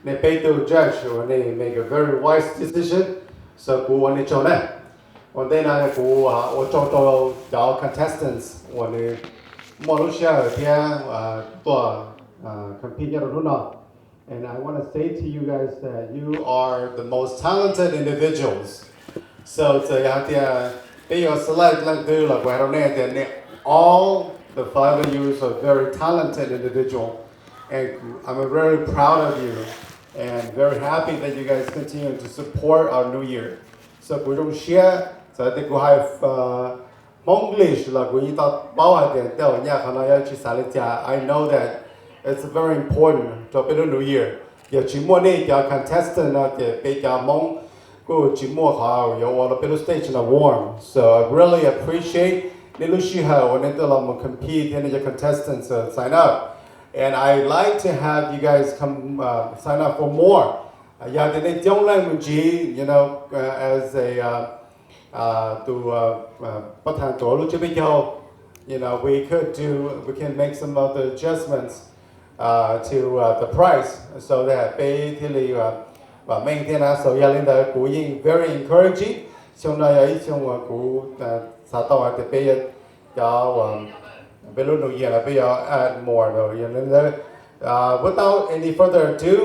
nej peb tug judge uas nej make a very wise decision, so kuv ua nej tsaug na. Ua ntej no kuv ua tsaug rau cov contestants uas nws muaj lub sij hawm thiab tuaj compete nyob rau hnub no. And I want to say to you guys that you are the most talented individuals. So txawm yog hais tias peb yuav select leej twg los kuv hais rau nej tias nej, all the five of you are very talented individual, and I'm very proud of you and very happy that you guys continue to support our New Year. So kuv zoo siab, txawm tias kuv hais Hmoob English los kuv yeej tau paub hais tias tej zaum nyaj qhov no yuav tsis xav li cas. I know that it's very important rau peb lub New Year. Yog tsis muaj nej cov contestant no ces peb cov Hmoob kuj tsis muaj qhov yuav ua rau peb lub stage no warm. So I really appreciate nej lub sij hawm uas nej tuaj los mus compete thiab nej cov contestants sign up. And I like to have you guys come sign up for more. Yog tias nej coob leej mus ntsiv, you know, as a tus pab thas tuav lub tsiab peb caug, you know, we could do, we can make some other adjustments to the price so that peb thiaj li vam meej thiab na. So yog li ntawd kuv yeej very encouraging. Xyoo no yog ib xyoo uas kuv xav tau hais tias peb yuav, cov uas peb lub New Year no peb yuav add more. Yog li ntawd, without any further ado,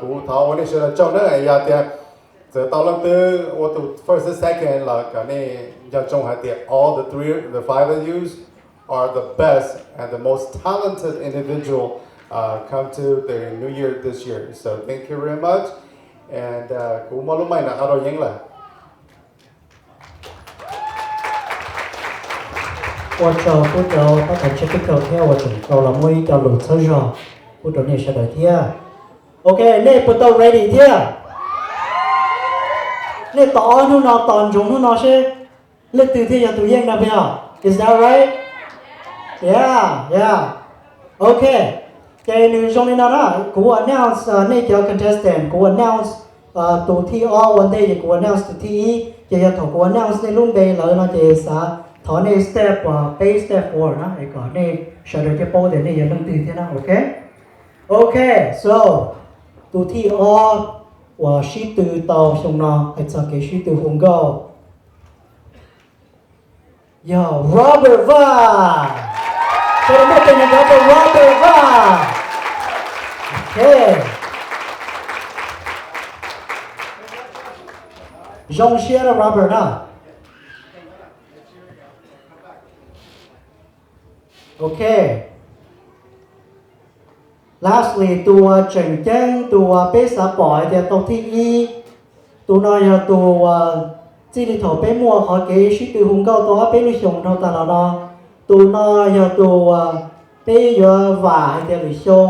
kuv thov ua nej sawv daws tsaug na. Yog tias txawm tau leej twg ua tus first, second los kom nej nco ntsoov hais tias all the three, the five of yous are the best and the most talented individual come to the New Year this year. So thank you very much. And kuv muab lub mic no qab rau Yeeb lawm. Ua tsaug pub rau pab thas Tshiab Peb Caug thiab uas tseem tau los muab ib co lus txhawb zog pub rau nej sawv daws thiab. Ok, nej puas tau ready thiab? Nej tos ob hnub no, tos ntsoov hnub no seb leej twg thiaj yog tus yeej no puas yog? Is that right? Yeah, yeah. Ok, ces nws zoo li no na, kuv announce nej cov contestant, kuv announce tus thib ob ua ntej ces kuv announce tus thib ib, ces yog thaum kuv announce nej lub npe lawm no ces xav thov nej step peb step forward na, es kom nej sawv daws thiaj paub tias nej yog leej twg thiab na, ok? Ok, so tus thib ob uas sib tw tau xyoo no hais txog kev sib tw hu nkauj yog Robert Vaj. Sawv daws muab tes nrov rau Robert Vaj. Ok, zoo siab rau Robert na. Ok, lastly, tus uas tseem ceeb, tus uas peb xav pom hais tias tau thib ib, tus no yog tus uas txij li thaum peb muaj qhov kev sib tw hu nkauj tau ob peb lub xyoos dhau tas los no, tus no yog tus uas peb yuav vam hais tias lwm xyoo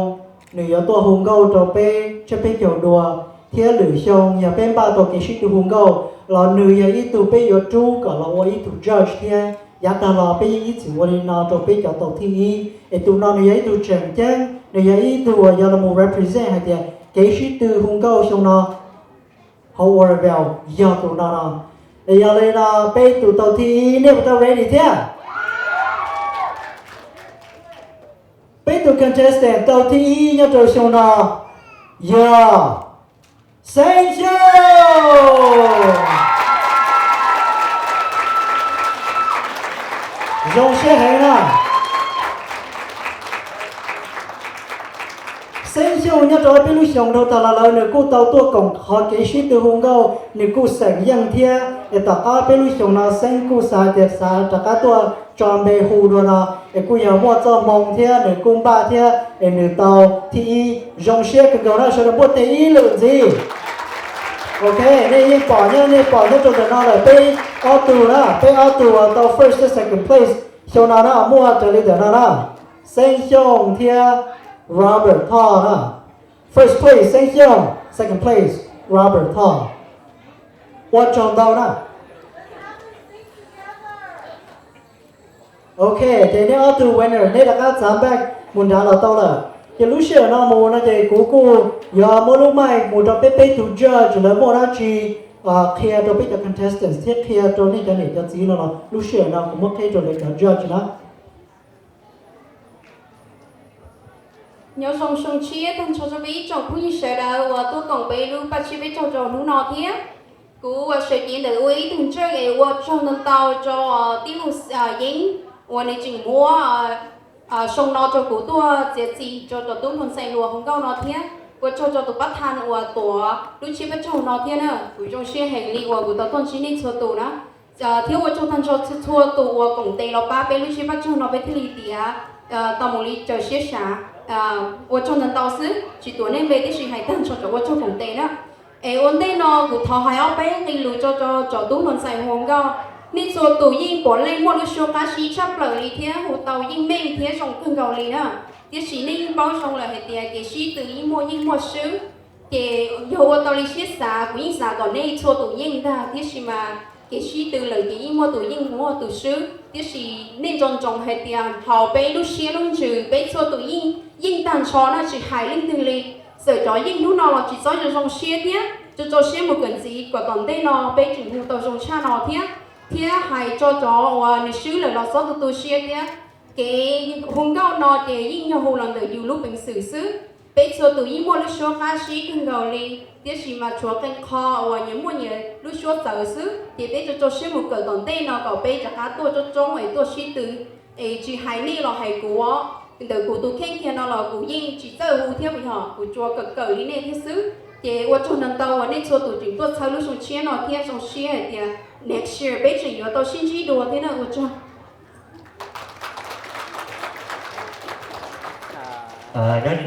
nws yuav tuaj hu nkauj rau peb Tshiab Peb Caug dua, thiab lwm xyoo yog peb npaj tau kev sib tw hu nkauj los nws yog ib tug peb yuav rub kom los ua ib tug judge thiab. Yav tag los peb yeej ib txwm ua li no rau peb cov tau thib ib, es tus no nws yog ib tug tseem ceeb, nws yog ib tug uas yuav los mus represent hais tias kev sib tw hu nkauj xyoo no hauv Oroville yog tus no no. Es yog li no peb tus tau thib ib, nej puas tau ready thiab? Peb tus contestant tau thib ib nyob rau xyoo no yog Xeeb Xyooj. Zoo siab heev na. Xeeb Xyooj nyob rau peb lub xyoos dhau tas los lawm nws kuj tau tuaj koom qhov kev sib tw hu nkauj, nws kuj xeem yeej thiab. Es tom qab peb lub xyoos no Xeeb kuj xav tias xav rov qab tuaj tso npe hu dua no, es kuj yog muaj txoj hmoo thiab nws kuj npaj thiab es nws tau thib ib. Zoo siab kawg nkaus na, sawv daws npuaj tes ib lwm ntxiv. Ok, nej yeej pom nyob, nej pom nyob rau ntawm no lawm, peb ob tug na, peb ob tug uas tau first thiab second place xyoo no na, muaj raws li ntawm no na, Xeeb Xyooj thiab Robert Thoj na. First place Xeeb Xyooj, second place Robert Thoj. Ua tsaug ntau na. Ok, ces neb ob tug winner neb rov qab txav npaij mus nrad los tau lawm. Ces lub sij hawm no mus no ces kuv kuj yuav muab lub mic mus rau peb peb tug judge lawv muaj dab tsi qhia rau peb cov contestants thiab qhia rau nej cov niam cov txiv no los lub sij hawm no kuv muab qheb rau lawv cov judge na. Nyob zoo xyoo tshiab tag nrho rau peb ib tsoom phooj ywg sawv daws uas tuaj koom peb lub paj tsib peb caug rau hnub no thiab. Kuv uas sawv cev ntawm ua ib tug ntseej es ua tsaug ntau ntau rau tij laug Yeeb uas nws tseem muab xyoo no rau kuv tuaj txiav txim rau cov tub hluas ntxhais hluas hu nkauj no thiab. Ua tsaug rau tus pab thas uas tuav lub tsib paj caug no thiab na. Kuv zoo siab heev li uas kuv tau tuaj ntsib nej txhua tus na. Thiab ua tsaug tag nrho txhua txhua tus uas koom tes los pab peb lub tsib paj caug no peb thiaj li tiav tau mus li raws siab xav. Ua tsaug ntau ntau xwb, tsis tuav nej npe tib si, hais tag nrho cov ua tsaug koom tes na. Es ua ntej no kuv thov hais ob peb nqe lus rau cov tub hluas ntxhais hluas nkauj. Nej txhua tus yeej puav leej muaj lub suab qab zib tshaj plaws li thiab hu tau yeej meej thiab zoo kawg nkaus li na. Tiam sis nej yeej paub zoo lawm hais tias kev sib tw yeej muaj yeej muaj swb. Ces yog ua tau li siab xav, kuv yeej xav kom nej txhua tus yeej ntag, tiam sis mas kev sib tw lawm ces yeej muaj tus yeej muaj tus swb. Tiam sis nej nco ntsoov hais tias hauv peb lub siab lub ntsws peb txhua tus yeej yeej tag nrho na, tsis hais leej twg li. Txawm cov yeej hnub no los tsis txhob zoo zoo siab thiab, tso tso siab mus kawm ntxiv kom tom ntej no peb tseem hu tau zoo tshaj no thiab. Thiab hais tso cov uas nws swb lawm los txhob tu tu siab thiab. Kev hu nkauj no ces yeej yog hu los ntawm yus lub peev xwm xwb. Peb txhua tus yeej muaj lub suab qab zib kawg nkaus li, tiam sis mas tshuav qee qho uas nyias muaj nyias lub suab txawv xwb. Ces peb tso tso siab mus kawm tom ntej no kom peb rov qab tuaj coob coob es tuaj sib tw. Es tsis hais nej los hais kuv, ntawm kuv tus kheej kiag no los kuv yeej tsis txawj hu thiab, kuv yog kuv tsuas kawm kawm li nej thiab xwb. Ces ua tsaug ntau ntau uas nej txhua tus tseem tuaj txhawb lub xyoo tshiab no thiab zoo siab hais tias next year peb tseem yuav tau sib ntsib dua thiab na. Ua tsaug.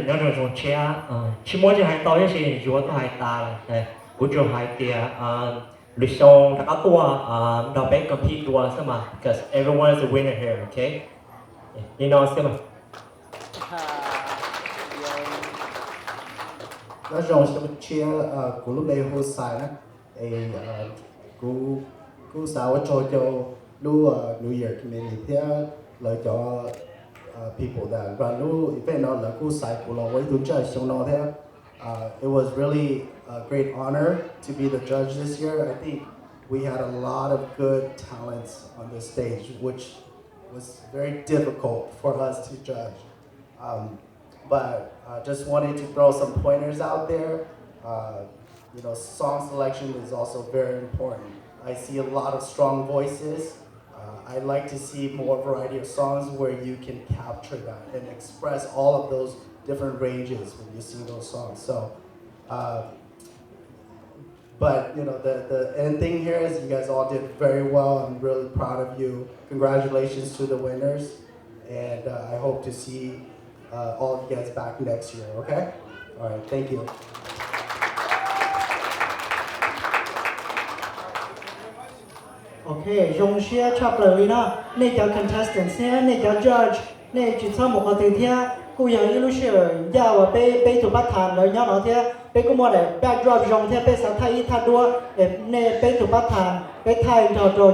Nyob zoo zoo tshiab, tsis muaj tsis hais tau tab sis yuav tuaj hais tas lawm. Kuv tsuas hais tias lwm xyoo rov qab tuaj nrog peb compete dua xwb mas, because everyone is a winner here, okay? Li no xwb mas. Nyob zoo xyoo tshiab, kuv lub npe hu Xais na. Es kuv kuj xav ua tsaug rau lub New Year Committee thiab lawv cov people that run lub event no, lawv kuj xaiv kuv los ua ib tug judge xyoo no thiab. It was really a great honor to be the judge this year. I think we had a lot of good talents on the stage, which was very difficult for us to judge. Um, but uh, just wanted to throw some pointers out there. Uh, you know, song selection is also very important. I see a lot of strong voices. Uh, I like to see more variety of songs where you can capture that and express all of those different ranges when you sing those songs. So, uh, But you know, the, the end thing here is you guys all did very well. I'm really proud of you. Congratulations to the winners, and uh, I hope to see uh, all of you guys back next year. Okay? All right. Thank you. Ok, zoo siab tshaj plaws li no. Nej cov contestants thiab nej cov judge, nej tsis txhob mus qhov twg thiab. Kuj yog ib lub sij hawm ncaj uas peb peb tus pab thas lawv nyob no thiab peb kuj muaj daim backdrop zoo thiab peb xav thaij ib thaj duab es nej peb tus pab thas peb thaij nrog rau